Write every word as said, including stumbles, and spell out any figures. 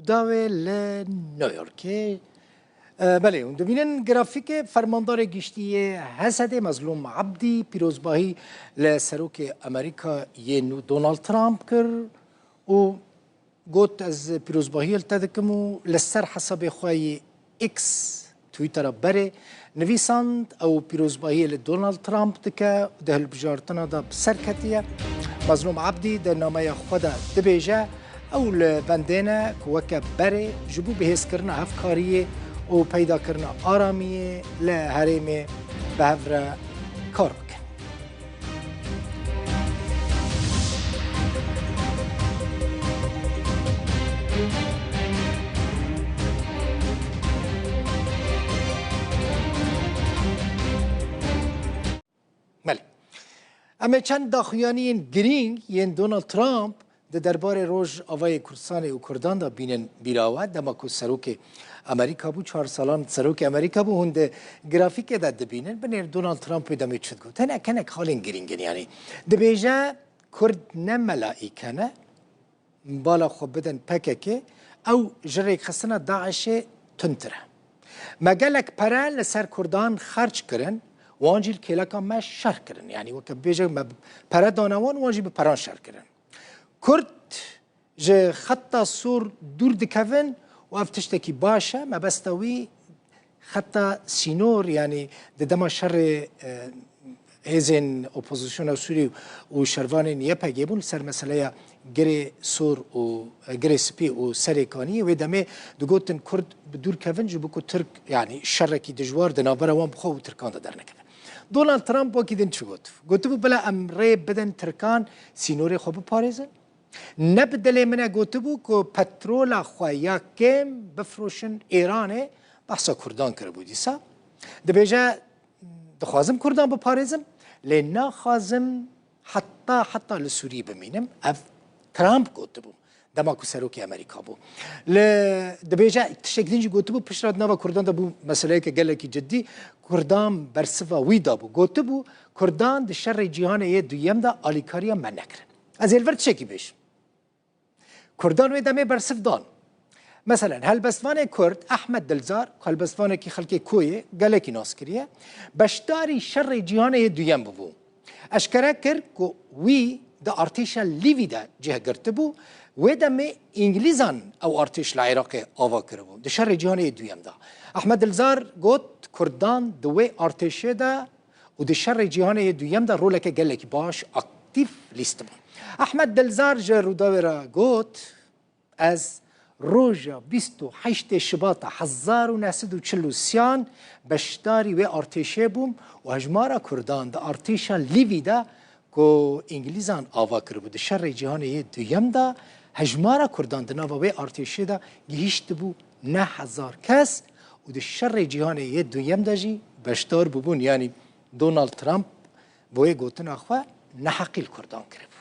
Dawê li New Yorkê. E, belê, hûn dibînin grafîkê. Fermandarê giştî yê H S D'ê Mezlûm Ebdî pîrozbahî li Serokê Amerîka yê nû Donald Trump kir û got, "Ez pîrozbahiyê li te dikim," û li ser hesabê xwe yê X, Twittera berê, nivîsand, ew pîrozbahiyê li Donald Trump dike û di hilbijartina de bi ser ketiye. Mezlûm Ebdî di nameya xwe de dibêje, ew li bendê ne ku weke berê ji bo bihêzkirina hevkariyê û peydakirina aramiyê li herêmê bi hev re kar bikin. Belê. Em ê çend daxuyaniyên girîng yên Donald Trump di derbarê Rojavayê Kurdistanê û Kurdan de bînin bîra we. Dema ku serokê Amerîka bû, çar salan serokê Amerîka bû, hûn di grafîkê de dibînin. Binêr Donald Trump wê demê çi digot? Hinek hinek halên girîng in, yanî dibêje, Kurd ne melaîke ne, bala xwe bidin P K K, ew ji rêkxistina DAIŞê tundtir e. Me gelek pere li ser Kurdan xerc kirin, wan jî li kêleka me şer kirin. Yanî weke bibêje me pere dane wan, wan jî bi peran şer kirin. Kurd ji xeta sor dûr dikevin û ev tiştekî baş e. Mebesta wî xeta sînor, yanî di dema şerê, e, hêzên opozisyona Sûrî û şervanên Y P G bûn li ser meseleya Girê Sor û, e, Girê Spî û Serê Kaniyê, wê demê digotin Kurd bi dûr kevin ji bo ku Tirk, yanî şerekî dijwar di navbera wan bi xwe û Tirkan de dernekeve. Donald Trump wekî din çi got? Gotibû, bila em rê bidin Tirkan sînorê xwe biparêzin. Ne bi dilê min e gotibû ku petrola xwe ya kêm bifroşin Îranê, behsa Kurdan kiribû dîsa. Dibêje, dixwazim Kurdan biparêzim, lê naxwazim heta, heta li Sûrî bimînim. Ev Trump gotibû, dema ku serokê Amerîka bû. Li, dibêje, tiştek din jî gotibû, piştre di nava Kurdan de bû meseleyeke gelekî cidî, Kurdan bersiva wî dabû. Gotibû, Kurdan di şerê cîhanê yê duyem de alîkariya me nekirin. Ez ê li vir tiştekî bêjim. Kurdan wê demê bersiv dan. Meselen, helbestvanê Kurd Ehmed Dilzar, ku helbestvanekî xelkê Koyê gelekî nas kiriye, beşdarî şerê cîhanê yê duyem bibû. Eşkere kir ku wî di artêşa Lîvî de cih girtibû, wê demê Îngilîzan ew artêş li Iraqê ava kiribû, di şerê cîhanê yê duyem de. Ehmed Dilzar got, Kurdan di wê artêşê de û di şerê cîhanê yê duyem de roleke gelekî baş, aktîf lîstibûn. Ehmed Dilzar ji Rûdawê re got, Ez roja bîst û heştê Şibata hezar û neh sed û çil û sêyan beşdarî wê artêşê bûm û hejmara Kurdan di artêşa Lîvî de ku Îngilîzan ava kiribû di şerê cîhanê yê duyem de, hejmara Kurdan di nava wê artêşê de gihîştibû neh hezar kes û di şerê cîhanê yê duyem de jî beşdar bûbûn. Yanî Donald Trump bi wê gotina xwe neheqî li Kurdan kiribû.